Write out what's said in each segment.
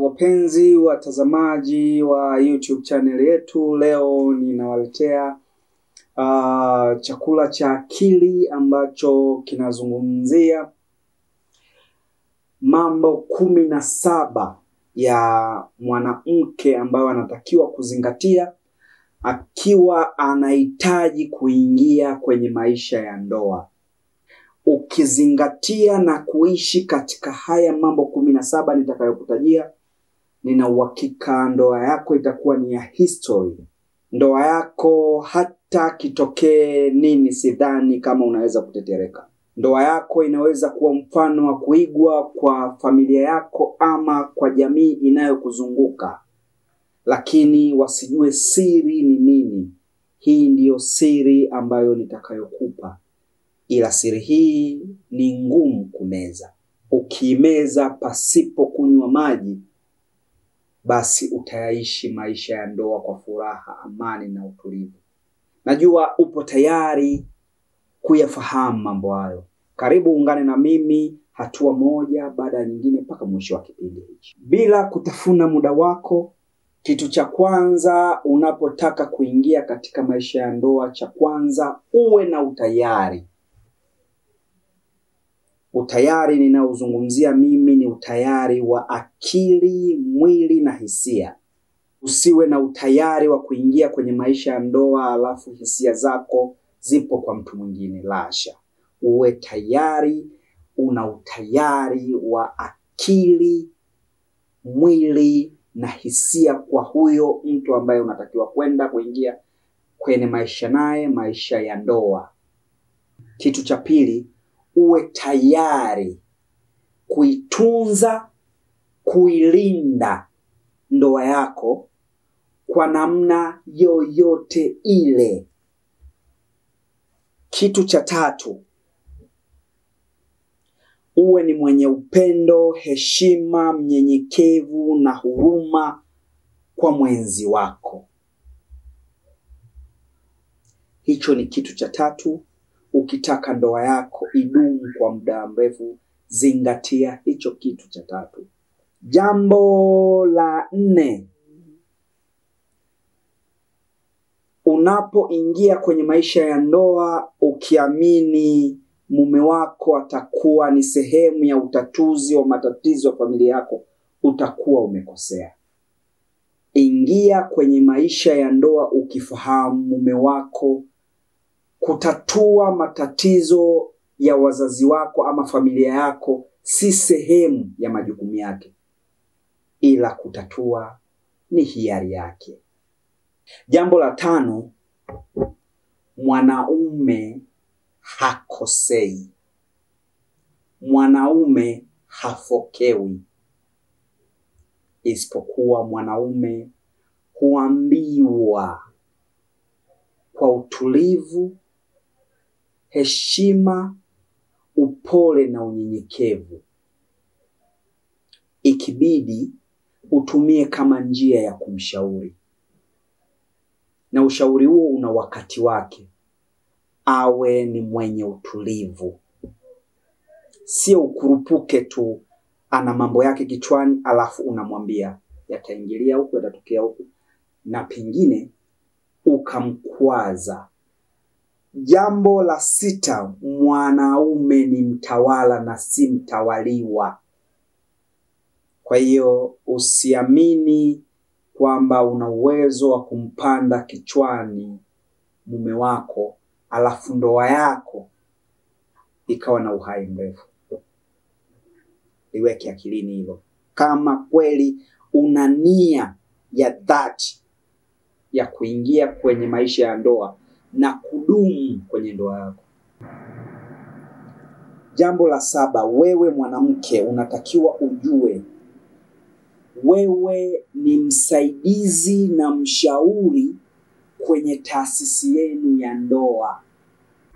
Wapenzi watazamaji wa YouTube channel yetu, leo ninawaletea chakula cha akili ambacho kinazungumzia mambo 17 ya mwanamke ambayo anatakiwa kuzingatia akiwa anahitaji kuingia kwenye maisha ya ndoa. Ukizingatia na kuishi katika haya mambo 17 nitakayokutajia, nina uhakika ndoa yako itakuwa ni ya history. Ndoa yako hata kitokee nini, sidhani kama unaweza kutetereka. Ndoa yako inaweza kuwa mfano wa kuigwa kwa familia yako ama kwa jamii inayokuzunguka, lakini wasijue siri ni nini. Hii ndiyo siri ambayo nitakayokupa, ila siri hii ni ngumu kumeza. Ukiimeza pasipo kunywa maji, basi utayaishi maisha ya ndoa kwa furaha, amani na utulivu. Najua upo tayari kuyafahamu mambo hayo. Karibu ungane na mimi hatua moja baada ya nyingine mpaka mwisho wa kipindi hichi. Bila kutafuna muda wako, kitu cha kwanza unapotaka kuingia katika maisha ya ndoa, cha kwanza uwe na utayari. Utayari ninaozungumzia mimi ni utayari wa akili, mwili na hisia. Usiwe na utayari wa kuingia kwenye maisha ya ndoa alafu hisia zako zipo kwa mtu mwingine. Lasha. Uwe tayari, una utayari wa akili, mwili na hisia kwa huyo mtu ambaye unatakiwa kwenda kuingia kwenye maisha naye, maisha ya ndoa. Kitu cha pili, uwe tayari kuitunza, kuilinda ndoa yako kwa namna yoyote ile. Kitu cha tatu, uwe ni mwenye upendo, heshima, mnyenyekevu na huruma kwa mwenzi wako. Hicho ni kitu cha tatu. Ukitaka ndoa yako idumu kwa muda mrefu, zingatia hicho kitu cha tatu. Jambo la nne, unapoingia kwenye maisha ya ndoa ukiamini mume wako atakuwa ni sehemu ya utatuzi wa matatizo ya familia yako, utakuwa umekosea. Ingia kwenye maisha ya ndoa ukifahamu mume wako kutatua matatizo ya wazazi wako ama familia yako si sehemu ya majukumu yake, ila kutatua ni hiari yake. Jambo la tano, mwanaume hakosei. Mwanaume hafokewi. Isipokuwa mwanaume huambiwa kwa utulivu, heshima, upole na unyenyekevu. Ikibidi utumie kama njia ya kumshauri, na ushauri huo una wakati wake. Awe ni mwenye utulivu, sio ukurupuke tu, ana mambo yake kichwani alafu unamwambia yataingilia huku, yatatokea huku, na pengine ukamkwaza. Jambo la sita, mwanaume ni mtawala na si mtawaliwa. Kwa hiyo usiamini kwamba una uwezo wa kumpanda kichwani mume wako alafu ndoa yako ikawa na uhai mrefu. Iweke akilini hilo. Kama kweli una nia ya dhati ya kuingia kwenye maisha ya ndoa na kudumu kwenye ndoa yako. Jambo la saba, wewe mwanamke unatakiwa ujue wewe ni msaidizi na mshauri kwenye taasisi yenu ya ndoa,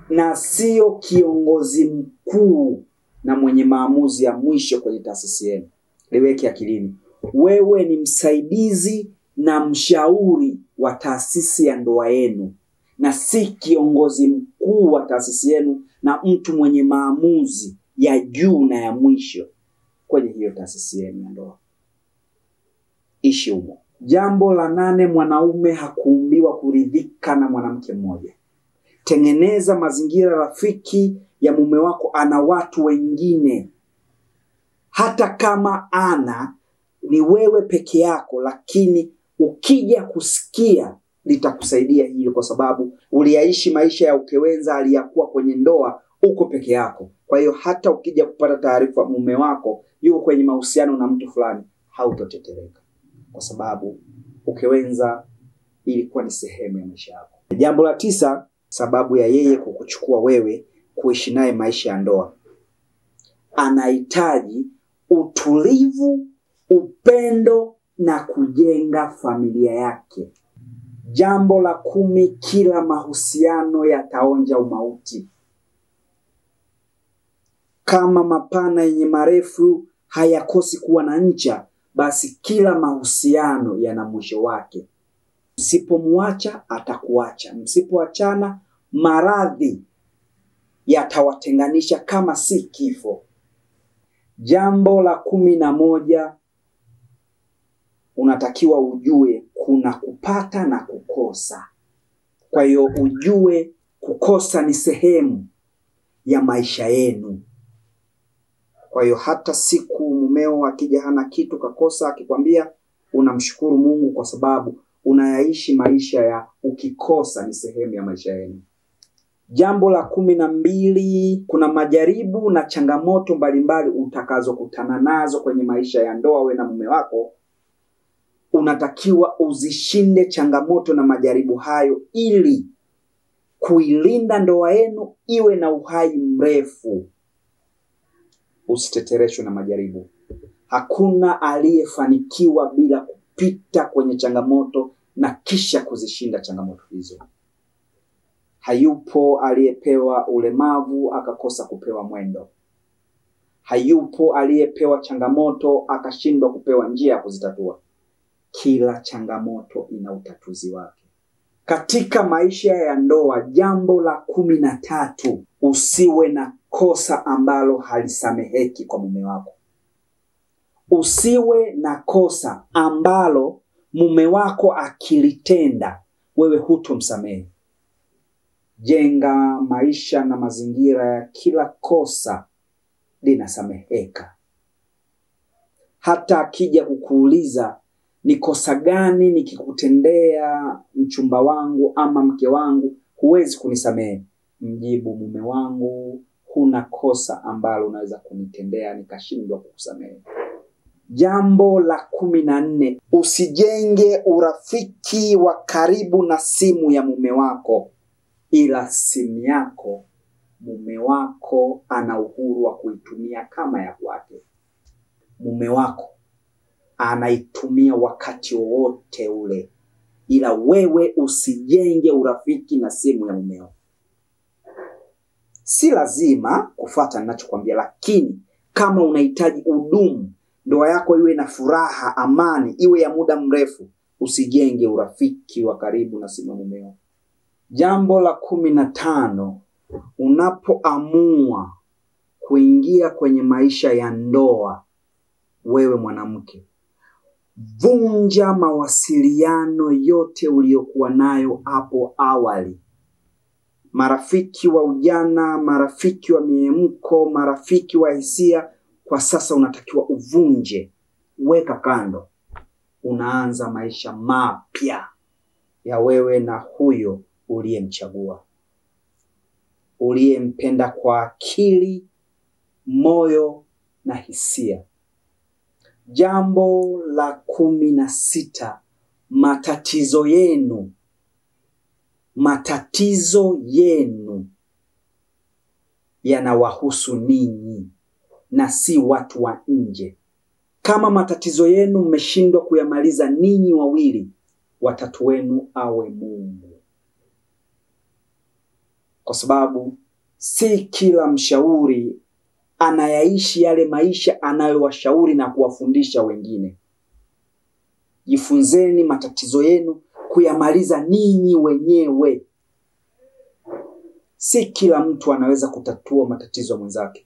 na sio kiongozi mkuu na mwenye maamuzi ya mwisho kwenye taasisi yenu. Liweke akilini. Wewe ni msaidizi na mshauri wa taasisi ya ndoa yenu, na si kiongozi mkuu wa taasisi yenu na mtu mwenye maamuzi ya juu na ya mwisho kwenye hiyo taasisi yenu ya ndoa. Ishi humo. Jambo la 8, mwanaume hakuumbiwa kuridhika na mwanamke mmoja. Tengeneza mazingira rafiki ya mume wako ana watu wengine. Hata kama ana ni wewe peke yako, lakini ukija kusikia litakusaidia hilo, kwa sababu uliyaishi maisha ya ukewenza aliyakuwa kwenye ndoa uko peke yako. Kwa hiyo hata ukija kupata taarifa mume wako yuko kwenye mahusiano na mtu fulani, hautotetereka, kwa sababu ukewenza ilikuwa ni sehemu ya maisha yako. Jambo la 9, sababu ya yeye kukuchukua wewe kuishi naye maisha ya ndoa, anahitaji utulivu, upendo na kujenga familia yake. Jambo la 10, kila mahusiano yataonja umauti. Kama mapana yenye marefu hayakosi kuwa na ncha, basi kila mahusiano yana mwisho wake. Msipomwacha atakuacha, msipoachana maradhi yatawatenganisha kama si kifo. Jambo la 11, unatakiwa ujue kuna kupata na kukosa. Kwa hiyo ujue kukosa ni sehemu ya maisha yenu. Kwa hiyo hata siku mumeo akija hana kitu kakosa, akikwambia, unamshukuru Mungu kwa sababu unayaishi maisha ya ukikosa ni sehemu ya maisha yenu. Jambo la 12, kuna majaribu na changamoto mbalimbali utakazokutana nazo kwenye maisha ya ndoa wewe na mume wako. Unatakiwa uzishinde changamoto na majaribu hayo ili kuilinda ndoa yenu iwe na uhai mrefu. Usitetereshwe na majaribu. Hakuna aliyefanikiwa bila kupita kwenye changamoto na kisha kuzishinda changamoto hizo. Hayupo aliyepewa ulemavu akakosa kupewa mwendo. Hayupo aliyepewa changamoto akashindwa kupewa njia ya kuzitatua. Kila changamoto ina utatuzi wake. Katika maisha ya ndoa, jambo la 13, usiwe na kosa ambalo halisameheki kwa mume wako. Usiwe na kosa ambalo mume wako akilitenda wewe hutomsamehe. Jenga maisha na mazingira ya kila kosa linasameheka. Hata akija kukuuliza ni kosa gani nikikutendea mchumba wangu ama mke wangu huwezi kunisamehe, mjibu, mume wangu, huna kosa ambalo unaweza kunitendea nikashindwa kukusamehe. Jambo la 14, usijenge urafiki wa karibu na simu ya mume wako, ila simu yako mume wako ana uhuru wa kuitumia kama ya kwake. Mume wako anaitumia wakati wowote ule, ila wewe usijenge urafiki na simu ya mumeo. Si lazima kufuata ninachokuambia, lakini kama unahitaji udumu, ndoa yako iwe na furaha, amani, iwe ya muda mrefu, usijenge urafiki wa karibu na simu ya mumeo. Jambo la 15, unapoamua kuingia kwenye maisha ya ndoa, wewe mwanamke, vunja mawasiliano yote uliyokuwa nayo hapo awali. Marafiki wa ujana, marafiki wa miemko, marafiki wa hisia, kwa sasa unatakiwa uvunje, weka kando. Unaanza maisha mapya ya wewe na huyo uliyemchagua, uliyempenda kwa akili, moyo na hisia. Jambo la 16, matatizo yenu. Matatizo yenu yanawahusu ninyi na si watu wa nje. Kama matatizo yenu mmeshindwa kuyamaliza ninyi wawili, watatu wenu awe Mungu. Kwa sababu si kila mshauri anayaishi yale maisha anayowashauri na kuwafundisha wengine. Jifunzeni matatizo yenu kuyamaliza ninyi wenyewe. Si kila mtu anaweza kutatua matatizo mwenzake.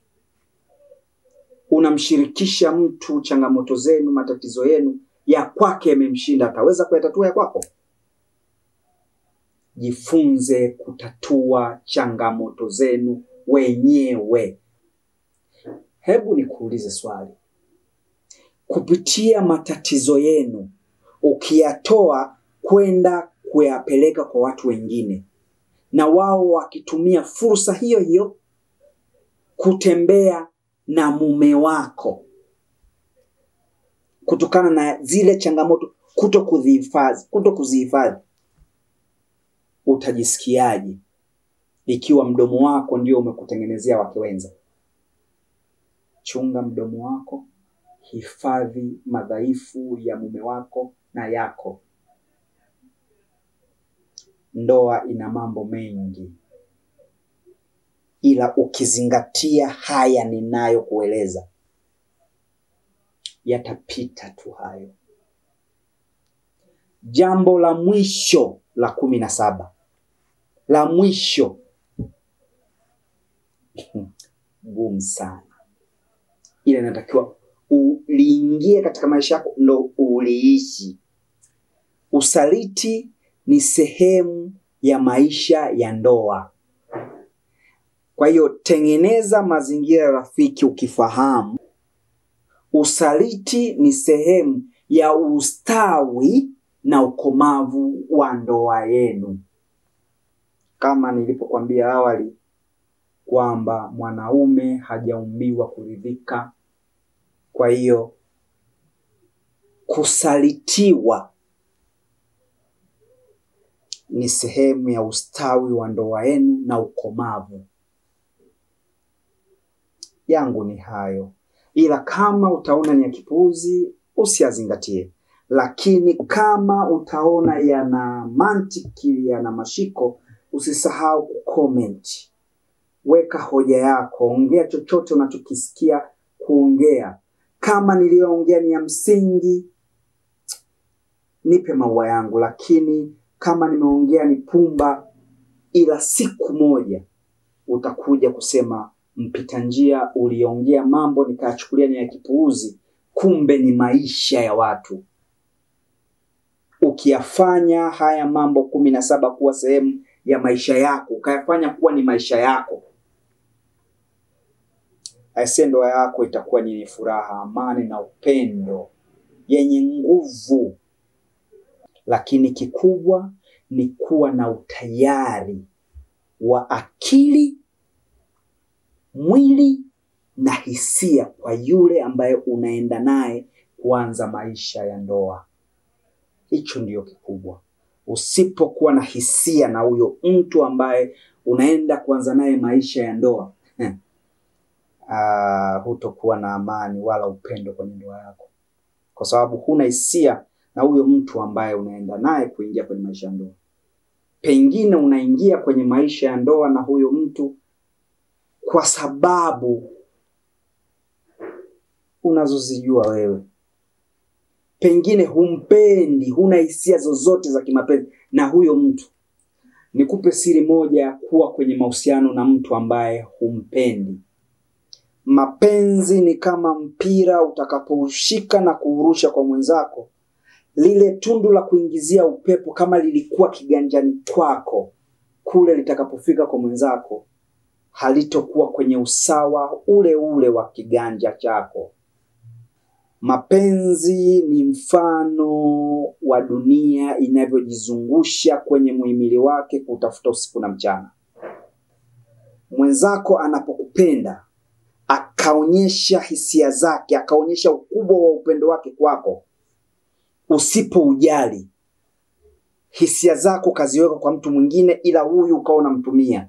Unamshirikisha mtu changamoto zenu, matatizo yenu, Ya kwake yamemshinda, ataweza kuyatatua ya kwako? Jifunze kutatua changamoto zenu wenyewe. Hebu nikuulize swali. Kupitia matatizo yenu, ukiyatoa kwenda kuyapeleka kwa watu wengine, na wao wakitumia fursa hiyo hiyo kutembea na mume wako kutokana na zile changamoto kuto kuzihifadhi, utajisikiaje ikiwa mdomo wako ndio umekutengenezea wake wenza? Chunga mdomo wako, hifadhi madhaifu ya mume wako na yako. Ndoa ina mambo mengi, ila ukizingatia haya ninayokueleza, yatapita tu hayo. Jambo la mwisho la 17, la mwisho gumu sana, ila inatakiwa uliingie katika maisha yako ndo uliishi. Usaliti ni sehemu ya maisha ya ndoa. Kwa hiyo tengeneza mazingira rafiki ukifahamu usaliti ni sehemu ya ustawi na ukomavu wa ndoa yenu. Kama nilipokuambia awali kwamba mwanaume hajaumbiwa kuridhika. Kwa hiyo kusalitiwa ni sehemu ya ustawi wa ndoa yenu na ukomavu. Yangu ni hayo. Ila kama utaona ni ya kipuuzi, usiyazingatie. Lakini kama utaona yana mantiki, yana mashiko, usisahau kucomment. Weka hoja yako, ongea chochote unachokisikia kuongea. Kama niliyoongea ni ya msingi, nipe maua yangu. Lakini kama nimeongea ni pumba, ila siku moja utakuja kusema mpita njia uliongea mambo nikayachukulia ni ya kipuuzi, kumbe ni maisha ya watu. Ukiyafanya haya mambo 17 kuwa sehemu ya maisha yako, ukayafanya kuwa ni maisha yako, aise, ndoa yako itakuwa ni furaha, amani na upendo, yenye nguvu. Lakini kikubwa ni kuwa na utayari wa akili, mwili na hisia kwa yule ambaye unaenda naye kuanza maisha ya ndoa. Hicho ndiyo kikubwa. Usipokuwa na hisia na huyo mtu ambaye unaenda kuanza naye maisha ya ndoa, hutokuwa na amani wala upendo kwenye ndoa yako, kwa sababu huna hisia na huyo mtu ambaye unaenda naye kuingia kwenye maisha ya ndoa. Pengine unaingia kwenye maisha ya ndoa na huyo mtu kwa sababu unazozijua wewe. Pengine humpendi, huna hisia zozote za kimapenzi na huyo mtu. Nikupe siri moja, kuwa kwenye mahusiano na mtu ambaye humpendi. Mapenzi ni kama mpira, utakapoushika na kuurusha kwa mwenzako, lile tundu la kuingizia upepo kama lilikuwa kiganjani kwako, kule litakapofika kwa mwenzako halitokuwa kwenye usawa ule ule wa kiganja chako. Mapenzi ni mfano wa dunia inavyojizungusha kwenye muhimili wake kutafuta usiku na mchana. Mwenzako anapokupenda, akaonyesha hisia zake, akaonyesha ukubwa wa upendo wake kwako, usipoujali hisia zako kaziweka kwa mtu mwingine, ila huyu ukawa unamtumia,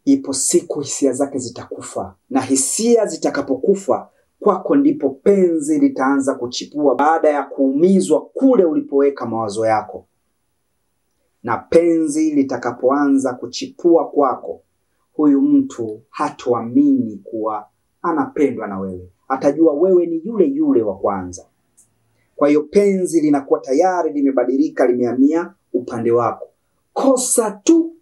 ipo siku hisia zake zitakufa. Na hisia zitakapokufa kwako, ndipo penzi litaanza kuchipua baada ya kuumizwa kule ulipoweka mawazo yako. Na penzi litakapoanza kuchipua kwako, huyu mtu hatoamini kuwa anapendwa na wewe, atajua wewe ni yule yule wa kwanza. Kwa hiyo penzi linakuwa tayari limebadilika, limehamia upande wako. Kosa tu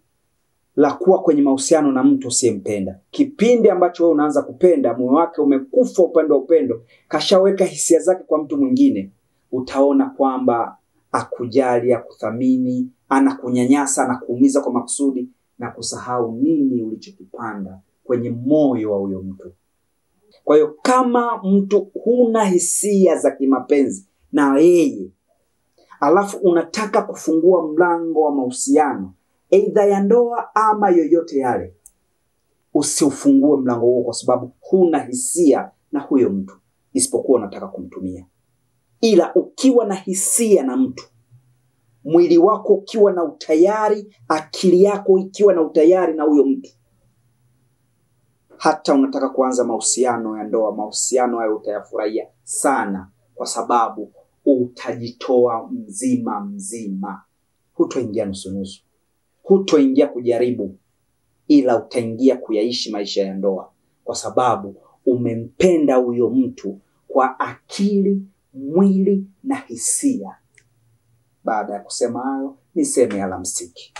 la kuwa kwenye mahusiano na mtu usiyempenda. Kipindi ambacho wewe unaanza kupenda, moyo wake umekufa upande wa upendo, kashaweka hisia zake kwa mtu mwingine, utaona kwamba akujali, akuthamini, anakunyanyasa, anakuumiza kwa makusudi na kusahau nini ulichokipanda kwenye moyo wa huyo mtu. Kwa hiyo kama mtu huna hisia za kimapenzi na yeye, alafu unataka kufungua mlango wa mahusiano aidha ya ndoa ama yoyote yale, usiufungue mlango huo, kwa sababu huna hisia na huyo mtu, isipokuwa unataka kumtumia. Ila ukiwa na hisia na mtu, mwili wako ukiwa na utayari, akili yako ikiwa na utayari na huyo mtu, hata unataka kuanza mahusiano ya ndoa, mahusiano hayo utayafurahia sana, kwa sababu utajitoa mzima mzima. Hutoingia nusunusu, hutoingia kujaribu, ila utaingia kuyaishi maisha ya ndoa, kwa sababu umempenda huyo mtu kwa akili, mwili na hisia. Baada ya kusema hayo, niseme alamsiki.